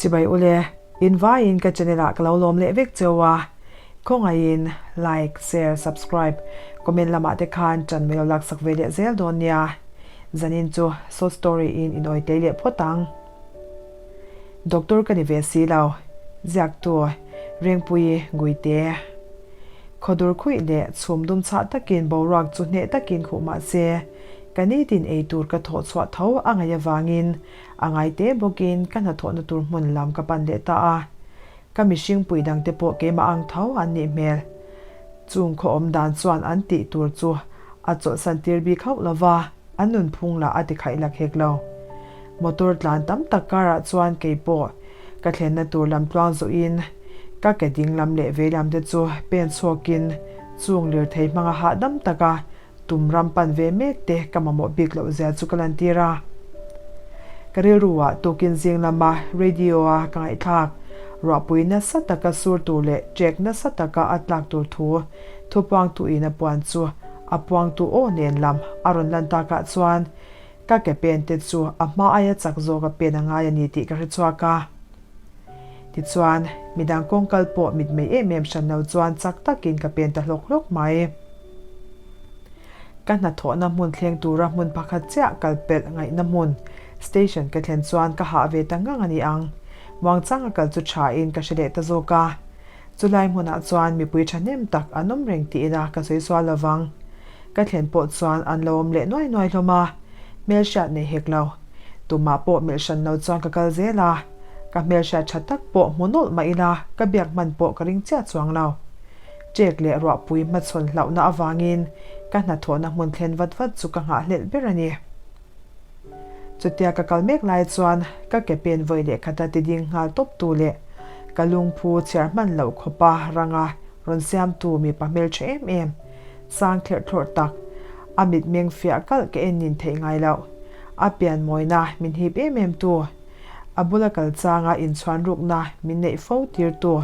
Chibai ule, in vaiin ka channel ah ka lo lawm leh vek cheu a, khawngaihin like, share, subscribe, comment lamah te khan ṭan mai lo laksak ve leh zel dawn nia. Zanin chu short story in in awitei leh phawt ang. Doctor ka ni ve si lo, ziaktu Rengpuii Guite. Khawdur khuih leh chhum dum chhah takin boruak chu hneh takin khuh mah se, ka nitin ei tur ka thawh chhuah tho a ngaih avangin a ngai te bawkin ka hnathawhna tur hmun lam ka pan leh ta a. Ka mihring pui dangte pawh keimah ang tho an nih hmel. Chung khaw awm dan chuan an tih tur chu a chawlhsan tir bik hauh lo va, an nunphung lah a ti khaih lak hek lo. Motor tlan tam tak karah chuan kei pawh ka thlenna tur lam tluang zawhin ka ke ding lam leh vei lam te chu pen chhuakin chung lirthei hmanga hahdam taka Tum ram pan ve mek te ka mamawh bik loh zia chu ka lantir a. Ka rilru ah tukin zing lama radio a ka ngaihthlak ruahpui nasa taka sur tur leh ṭek nasa taka a tlak tur thu thupuangtu in a puan chu a puangtu aw nen lam a rawn lan takah chuan ka ke pen te chu a hma aia chak zawk a pen a ngai a ni tih ka hre chhuak a. Tichuan, midang kawngkal pawh mitmei em em hran lo chuan chak takin ka pen ta hlawk hlawk mai. Ka hnathawhna hmun thleng tura hmun pakhat chiah kal pelh ngaihna hmun, station ka thlen chuan ka hah ve ta ngang a ni ang. Muangchanga kal chu tha in ka hre leh ta zawk a. Chulai hmunah chuan mipui thahnem tak an awm reng ti ila ka sawi sual lo vang. Ka thlen pawh chuan an lo awm leh nuai nuai hlawm a, hmelhriat nei hek lo. Tumah pawh melh hran lo chuan ka kal zel a, ka hmelhriat tha tak pawh hmu nawlh mah ila ka biak hman pawh ka ring chiah chuang lo. Ṭek leh ruahpui hmachhawn hlauhna avangin ka hnathawhna hmun thlen vat vat chu ka nghahhlelh ber a ni. Chutia ka kal mek lai chuan ka ke pen vawi leh khata ti ding nghal tawp tu leh ka lungphu chhiar hman loh khawpa ranga rawn siamtu mipa hmelṭha em em, sang thlerh thlawrh tak, a mitmeng fiah kalh ka en nin theih ngai loh, a pian mawina min hip em em tu. A bula kal changa inchhuan rukna min neih fo tirtu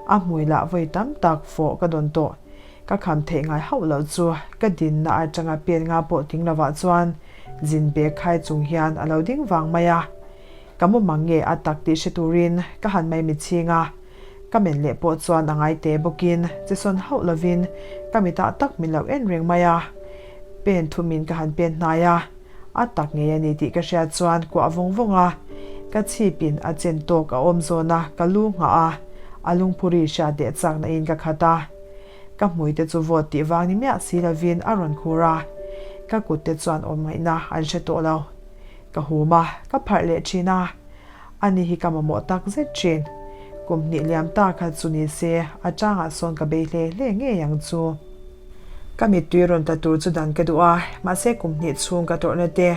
a hmui lah vawi tam tak fawh ka dawn tawh. Ka kham theih ngai hauh loh chu ka dinna atanga pen nga pawh tling lovah chuan zin bag khai chung hian a lo ding vang mai a. Ka mu mang nge a tak tih hre turin ka han mai mitchhing a. Ka men leh pawh chuan a ngai te bawkin chesawn hauh lovin ka mitah tak min lo en reng mai a. Pen thumin ka han pen hnai a. A tak ngei a ni tih ka hriat chuan kuah vawng vawng a, ka chhipin a chen tawk a awm zawn a, ka lu nghah a, a lungphuri hriat leh chakna in ka khat a. Ka hmui te chu vawt tih vang ni miah si lovin a rawn khur a, ka kut te chuan awm ngaihna an hre tawh lo. Ka hum a, ka pharh leh thin a, ani hi ka mamawh tak zet thin. Kum hnih liam ta kha chu ni se a changah sawn ka bei hle hle ngei ang chu. Ka mittui rawn ta tur chu dan ka duh a, mahse kum hnih chhung ka tawrhna te,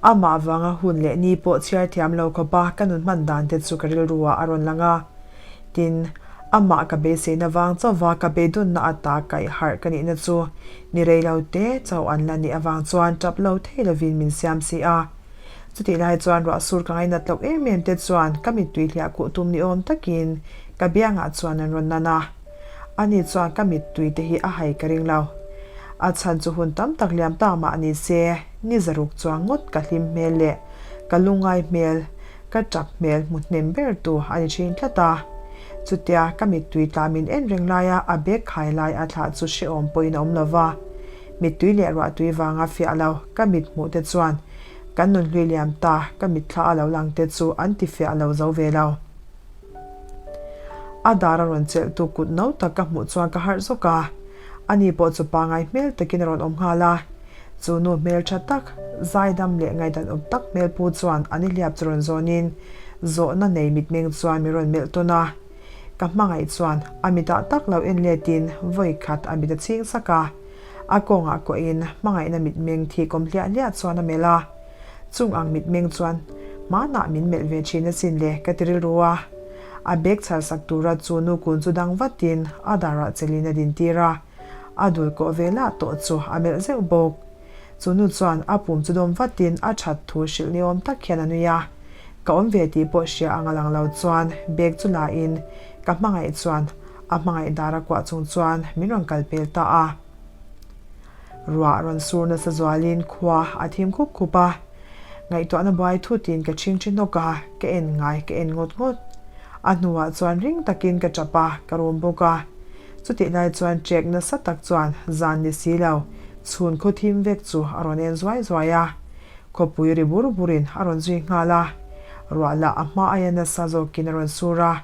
amah vanga hun leh ni pawh chhiar thiam lo khawpa ka nun hman dan te chu ka rilru ah a rawn lang a. Tin, amah ka beiseina vang chauhva ka beidunna ata kaih harh ka nihna chu ni rei lo te chauh an la nih avang chuan tap lo thei lovin min siam si a. Chutih lai chuan ruah sur ka ngainat loh em em te chuan ka mittui hliah kuh tum ni awm takin ka biangah chuan an rawn nan a. Ani chuan ka mittui te hi a hai ka ring lo. A chhan chu hun tam tak liam ta mah ni se, ni zaruk chuang ngawt ka hlim hmel leh ka lungngai hmel, ka tap hmel hmu hnem ber tu a ni thin tlat a. Chutia ka mittui tla min en reng laia a bag khai lai a thlah chu hrehawm pawhin a awm lo va. Mittui leh ruahtui vanga fiah lo ka mit hmuh te chuan kan nunhlui liam ta ka mitthla a lo lang te chu an ti fiah lo zo ve lo. A dar a rawn chelh tu kut no tak ka hmuh chuan ka harh zawk a, ani pawh chu pangai hmel takin a rawn awm nghal a. Chu nu hmel tha tak, zaidam leh ngaihdan awm tak hmel pu chuan a nihliap chu rawn zawnin zawhna nei mitmeng chuan min rawn melh tawn a. Ka hmangaih chuan a mitah tak lo en letin vawi khat a mit a chhing sak a, a kawngah kuahin hmangaihna mitmeng thik awm hliah hliah chuan a melh a. Chung ang mitmeng chuan hmanah min melh ve thin asin le ka ti rilru a. A bag chhar sak tura chu nu kun chu dang vatin a darah chelin a din tir a. A dul kawh ve lah tawh chu a melh zeuh bawk. Chu nu chuan a pum chu dawm vatin a that thu hrilh ni awm tak hian a nui a. Ka awm ve tih pawh hria ang a lang lo chuan bag chu la in ka hmangaih chuan a hmangaih dar a kuah chung chuan min rawn kal pel ta a. Ruah rawn sur nasa zualin khua a thim khup khup a. Ngaihtuahna buai thutin ka chhingchhi hnawk a, ka en ngai ka en ngawt ngawt. A hnuah chuan ring takin ka tap a, ka rum bawk a. Chutih lai chuan trek nasa tak chuan zan ni si lo, chhun khaw thim vek chu a rawn en zuai zuai a. Khawpui ri bur burin a rawn zui nghal a. Ruah lah a hma aia nasa zawkin a rawn sur a.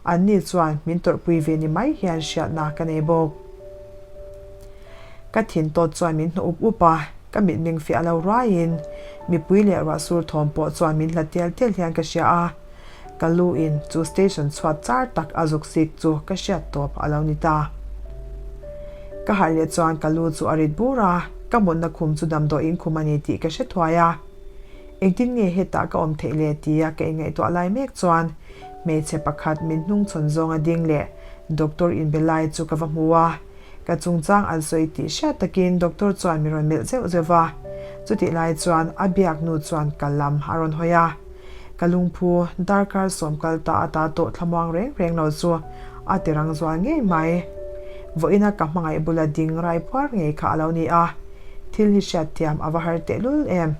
Anni chuan min tawrhpui ve ni mai hian hriatna ka nei bawk. Ka thin tawt chuan min hnawh up up a, ka mitmeng fiah lo ruaiin mipui leh ruahsur thawm pawh chuan min hlat tial tial hian ka hria a. Ka lu in chu station chhuat char tak a zuk sik chu ka hriat tawp a lo ni ta. Ka harh leh chuan ka lu chu a rit bur a, ka mutna khum chu damdawiin khum a ni tih ka hre thuai a. Engtin nge hetah ka awm theih le tia ka inngaihtuah lai mek chuan hmeichhe pakhat min hnungchhawn zawnga ding leh doctor inbe lai chu ka va hmu a. Ka chungchang an sawi tih hriat takin doctor chuan min rawn melh zeuh zeuh va, chutih lai chuan a biak nu chuan ka lam a rawn hawi a. Ka lungphu darkar sawm kal ta ata tawh thlamuang reng reng lo chu a ti rang zual ngei mai. Vawiina ka hmangaih bula ding rai phuar ngei kha a lo ni a, thil hi hriatthiam a va har tehlul em.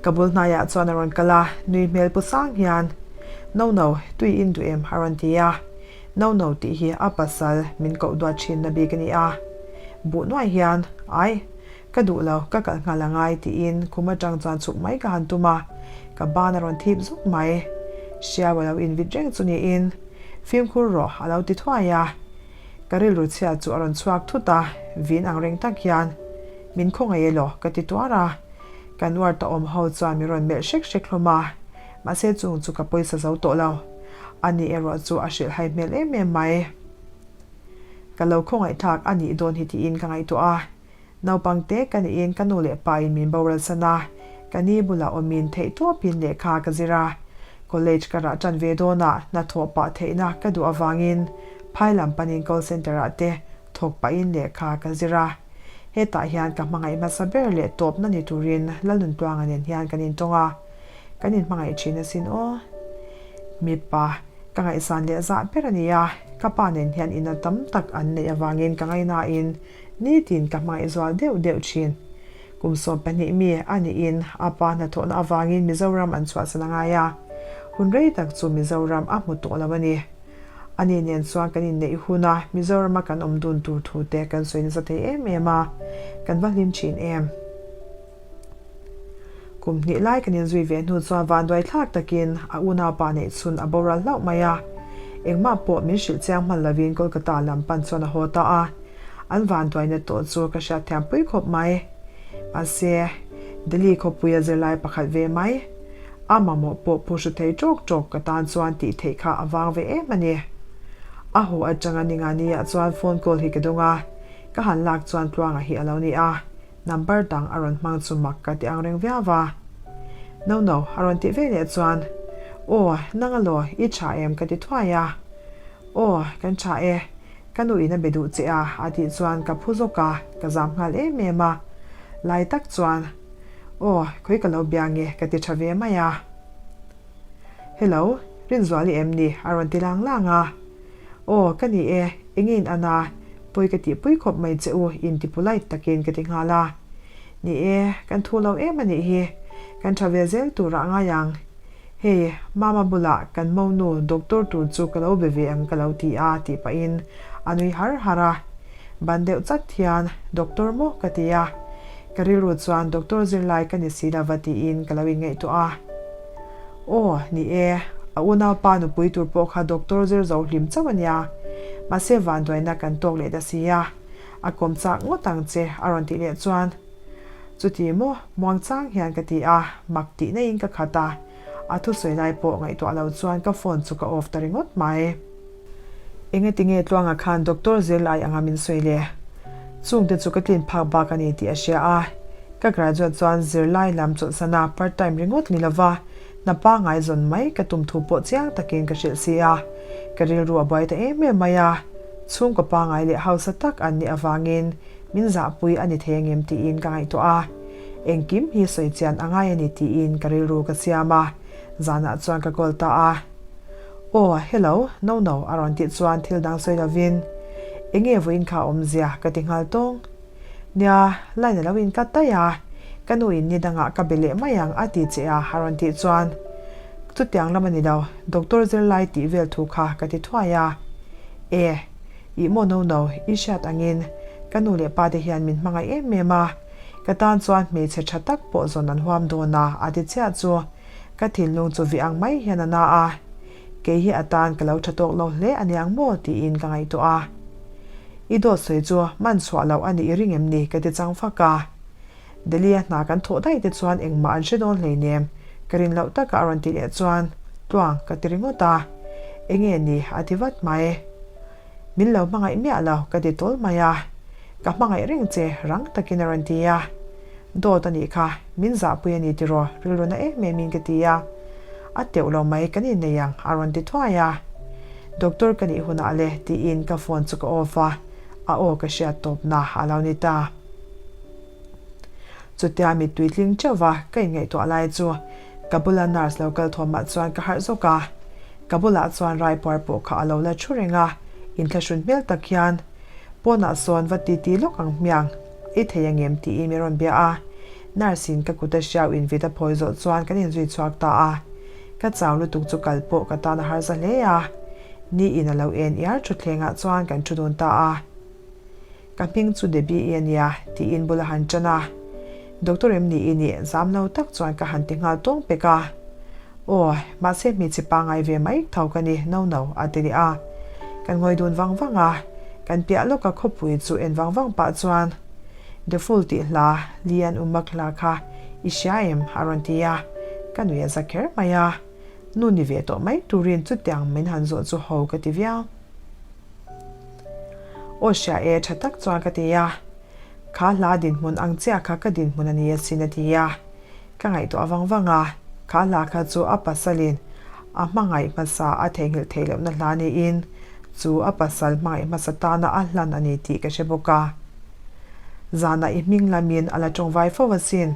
Ka bul hnaiah chuan a rawn kal a, nui hmel pu sang hian, No no, tui in duh em? a rawn ti a. No no tih hi a pasal min koh duat thinna bik a ni a. Buh nuai hian, Ai, ka duh lo, ka kalh nghal a ngai tiin khum atang chuan chhuk mai ka han tum a, ka ban a rawn thip zuk mai. Hriau a lo invit reng chu niin, Fimkhur rawh a lo ti thuai a. Ka rilru chhia chu a rawn chhuak thut a, vin ang reng tak hian, Min khawngaih elaw? ka ti tuar a. Kan uar ta awm ho chuan min rawn melh hrek hrek hlawm a, mahse chung chu ka pawisa zo tawh lo. Ani erawh chu a hrilh hai hmel em em mai. Ka lo khawngaihthlak a nih dawn hi tiin ka ngaihtuah a. Naupang te ka niin ka nu leh pa in min boral san a, ka ni bulah awmin theihtawpin lehkha ka zir a. College ka rah tan ve dawnah hnathawh pah theihna ka duh avangin phai lam panin call centre ah te thawk pahin lehkha ka zir a. Hetah hian ka hmangaih hmasa ber leh tawpna ni turin Lalnuntluanga nen hian kan intawng a, kan inhmangaih thin asin aw. Mipa, ka ngaihsan leh zah ber a ni a, ka pa nen hian inna tam tak an neih avangin ka ngaihnain nitin ka hmangaih zual deuh deuh thin. Kum 12 mi a niin a pa hnathawhna avangin Mizoram an chhuahsan a ngai a, hun rei tak chu Mizoram a hmu tawh lo a ni. Ani nen chuan kan inneih huna Mizorama kan awm dun tur thu te kan sawi nasa thei em em a, kan va hlim thin em. Kum hnih lai kan inzui ve hnu chuan vanduai thlak takin a unaupa neih chhun a boral hlauh mai a. Engmah pawh min hrilh chiang hman lovin Kolkata lam pan chuan a haw ta a. An vanduaina tawh chu ka hriatthiam pui khawp mai. Mahse, Delhi khawpuia zirlai pakhat ve mai. A mamawh pawh phu hru thei ṭawk ṭawk ka tan chuan tih theih kha a vang ve em a ni. A haw aṭanga Ningani-ah chuan phone call hi ka dawng a, ka han lak chuan Tluanga hi a lo ni a, number dang a rawn hmang chu mak ka ti ang reng viau va. No no, a rawn tih ve leh chuan, Aw, nang alaw, i ṭha em ka ti thuai a. Aw, kan ṭha e, ka nu in a be duh che a, a tih chuan ka phu zawk a, ka zam nghal em em a. Lai tak chuan. Aw, khawi ka lo bia nge ka ti tha ve mai a. Hello, Rinzuali em ni? a rawn ti lang lang a. Aw, ka ni e, enge in an a, pawi ka tihpui khawp mai che u inti polite takin ka ti nghal a. Ni e, kan thu lo em a nih hi, kan tha ve zel turah ngai ang. Hei, Mama bulah kan monu doctor tur chu ka lo be ve ang ka lo ti a tih pahin a nui har har a. Ban deuh chat hian doctor maw ka ti a. Ka rilru chuan doctor zirlai ka ni si lova tiin ka lo inngaihtuah a. Aw, ni e, a unaupa nupui tur pawh kha doctor zir zo hlim chauh a nia. Mahse vanduaina kan tawk leh ta si a, a kawm chak ngawt ang che a rawn tih leh chuan Chuti maw? Muangchang hian ka ti a, mak tih naiin ka khat a. A thusawi lai pawh ngaihtuah lo chuan ka phone chu ka off ta ringawt mai. Engati nge Tluanga khan doctor zirlai anga min sawi le? Chungte chu ka tlin phak bak a ni tih a hria a. Ka graduate chuan zirlai lam chawlhsan a part time ringawt ni lova hna pangngai zawn mai ka tum thu pawh chiang takin ka hrilh si a. Ka rilru a buai ta em em mai a. Chhungkaw pangngai leh hausa tak an nih avangin Min zahpui a ni thei angem tiin ka ngaihtuah a, engkim hi sawi chian a ngai a ni tiin ka rilru ka siam a, zanah chuan ka call ta a. Aw, hello, no no a rawn tih chuan thil dang sawi lovin, Enge vawiin kha awmzia ka ti nghal tawng. Nia, line a lo inkat daih a, Ka nu in ni dangah ka be leh mai ang a ti che a a rawn tih chuan chutiang lam a ni lo, doctor zirlai tih vel thu kha ka ti thuai a. E, ih maw no no, i hriat angin ka nu leh pa te hian min hmangaih em em a, ka tan chuan hmeichhe tha tak pawh zawn an huam dawn a a ti chiah chu ka thinlung chu vih ang mai hian a na a, kei hi a tan ka lo tha tawk lo hle a niang maw tiin ka ngaihtuah a. I dawt sawi chu man chhuah loh a nih i ring em ni ka ti chang fak a. Delhi a hna kan thawh daih te chuan engmah an hre dawn hleinem, ka rin loh taka a rawn ti leh chuan tluang ka ti ringawt a, enge ni a ti vat mai. Min lo hmangaih miah lo ka ti tawl mai a, ka hmangaih reng che rang takin a rawn ti a, dawt a nih kha, min zahpui a ni tiraw rilru na em em in ka ti a, a teuh lo mai kan innei ang a rawn ti thuai a, doctor ka nih hunah le tiin ka phone chu ka off a, a aw ka hriat tawpna a lo ni ta. Chutia mittui tling teuh va ka inngaihtuah lai chu ka bula nurse lo kal thawmah chuan ka harh zawk a, ka bulah chuan raipuar pawh kha a lo la thu reng a, inthlahrun hmel tak hian pawnah sawn va titi lawk ang hmiang i thei angem tiin min rawn bia a, nurse in ka kut a hriau invit a phawi zawh chuan kan inzui chhuak ta a, ka chau lutuk chu kal pawh ka tan a harsa hle a, ni in a lo en iar thutthlengah chuan kan thu dun ta a. Ka hming chu Debbie i a nia, tiin bul a han ṭan a. Doctor em ni i nih? Zam lo tak chuan ka han ti nghal tawng pek a. Aw, mahse hmeichhe pangngai ve mai tho ka ni, no no, a ti leh a. Kan ngawi dun vang vang a, kan piah lawka khawpui chu en vang vang pah chuan, The Fool tih hla, Lian Umak hla kha i hria em? a rawn ti a. Ka nui a za kher mai a. Nu ni ve tawh mai turin chutiang min han zawh chu ho ka ti viau. Aw hria e, tha tak chuan ka ti a. Kha hla dinhmun ang chiah kha ka dinhmun a ni asin a ti a. Ka ngaihtuah vang vang a, kha hla kha chu a pasalin a hmangaih hmasa a theihnghilh theih lohna hla niin chu a pasal hmangaih hmasa tana a hlan a ni tih ka hre bawk a. Zanah i hming lamin a la tawngvai fo asin.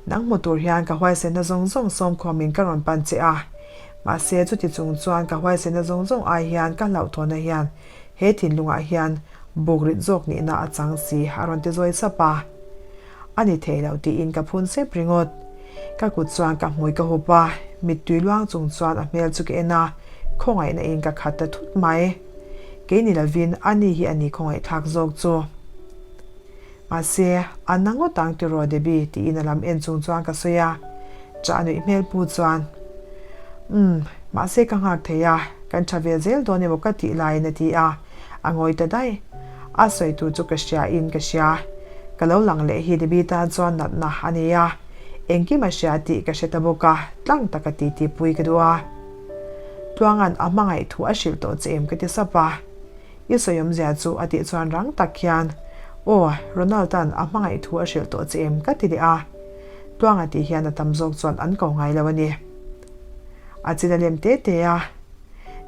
Nang hmu tur hian ka huaisenna zawng zawng sawmkhawmin ka rawn pan che a. Mahse, chuti chung chuan ka huaisenna zawng zawng ai hian ka hlauhthawnna hian he thinlungah hian buk rit zawk nihna a chang si, a rawn ti zawi sap a. A ni thei lo tiin ka phun sep ringawt. Ka kut chuan ka hmui ka hup a, mittui luang chung chuan a hmel chu ka en a, khawngaihna in ka khat ta thut mai. Kei ni lovin ani hi a ni khawngaihthlak zawk chu. Mahse, a na ngawt ang tiraw Debbie? tiin a lam en chung chuan ka sawi a. Chah nuih hmel pu chuan, Umm, mahse ka nghak thei a, kan tha ve zel dawn emaw ka tih laiin a ti a, a ngawi ta daih. A sawi tur chu ka hria in ka hria. Ka lo lang leh hi Debbie tan chuan natna a nei a, engkim a hria tih ka hre ta bawk a, tlang taka titi pui ka duh a. Tluanga'n a hmangaih thu a hrilh tawh che em ka ti sap a. I sawi awmzia chu a tih chuan rang tak hian, Aw, Ronald-a'n a hmangaih thu a hrilh tawh che em? ka ti leh a. Tluanga tih hian a tam zawk chuan an ko ngai lo a ni. A chin a lem te te a.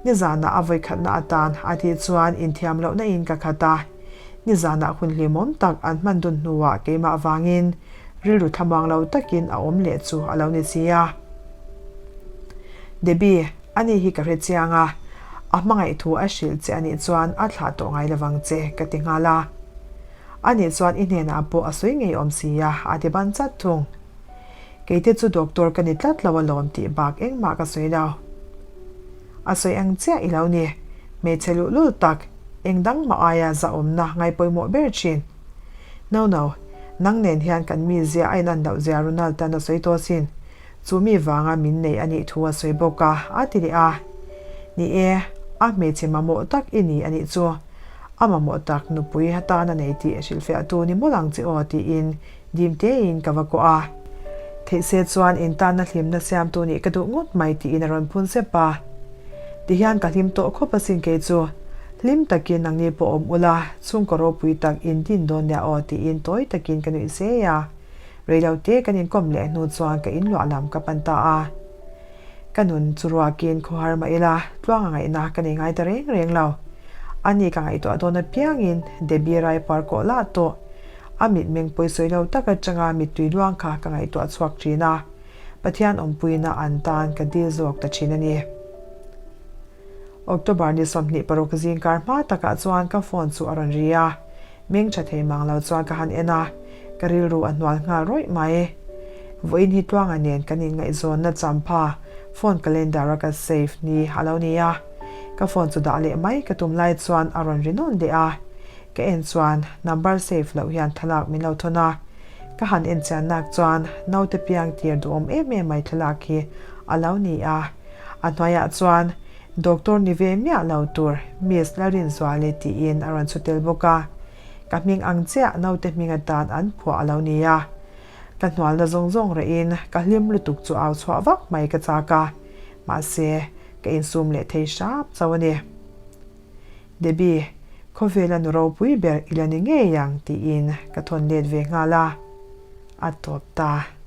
Nizanah a vawikhatna atan a tih chuan inthiam lohna in ka khat a. Nizanah hun hlimawm tak an hman dun hnuah keimah vangin rilru thlamuang lo takin a awm leh chu a lo ni si a. Debbie, ani hi ka hre chiang a, a hmangaih thu a hrilh che anih chuan a thlah tawh ngai lovang che, ka ti nghal a. Anih chuan i hnenah pawh a sawi ngei awm si a, a ti ban chat thung. Keite chu doctor ka ni tlat lo alawm tih bak engmah ka sawi lo. A sawi ang chiah i lo ni, hmeichhe luhlul tak, eng dang mah aia zahawmna ngaipawimawh ber thin. No no, nang nen hian kan mizia a inan loh zia Ronald tan a sawi tawh sin. Chu mi vanga min nei a nih thu a sawi bawk a, a ti leh a. Ni e, a hmeichhe mamawh tak i ni a nih chu. A mamawh tak nupui atan a nei tih hrilhfiahtu ni mawlh ang che aw tiin dim tein ka va kawh a. Theih se chuan intanna hlimna siamtu nih ka duh ngawt mai tiin a rawn phun sep a. Tihian ka hlim tawh khawp asin kei chu. Hlim takin nangni pawh awm ula, chhungkaw ropui tak in din dawn nia aw tiin tawi takin ka nuih zei a. Reilote kan inkawm leh hnu chuan ka inluah lam ka pan ta a. Ka nun chu ruakin khawhar mah ila tluang a ngaihna ka nei ngai ta reng reng lo. Ani ka ngaihtuah dawn apiangin Debbie rai par kawh lah tawh. A mitmeng pawisawi lo tak atanga mittui luang kha ka ngaihtuah chhuak thin a. Pathian awmpuina an tan ka dil zawk ta thin a ni. October ni 26 zingkar hma takah chuan ka phone chu a rawn ri a, meng tha thei mang lo chuan ka han en a, ka rilru a hnual nghal rawih mai. Vawiin hi Tluanga nen kan inngaihzawnna champha phone calendar a ka save ni a lo ni a. Ka phone chu dah leh mai ka tum lai chuan a rawn ri nawn leh a. Ka en chuan number save loh hian thlalak min lo thawn a. Ka han en chian nak chuan naute piang tir duhawm em em mai thlalak hi a lo ni a. A hnuaiah chuan Doctor ni ve miah lo tur Miss Lalrinzuali tiin a rawn chhu tel bawk a. Ka hming ang chiah naute hming atan an phuah a lo ni a. Ka hnualna zawng zawng rehin ka hlim lutuk chu au chhuah vak mai ka chak a, mahse ka insum leh thei hrap chauh a ni. Debbie, khawvela nu ropui ber i la ni ngei ang tiin ka thawn let ve nghal a, a tawp ta.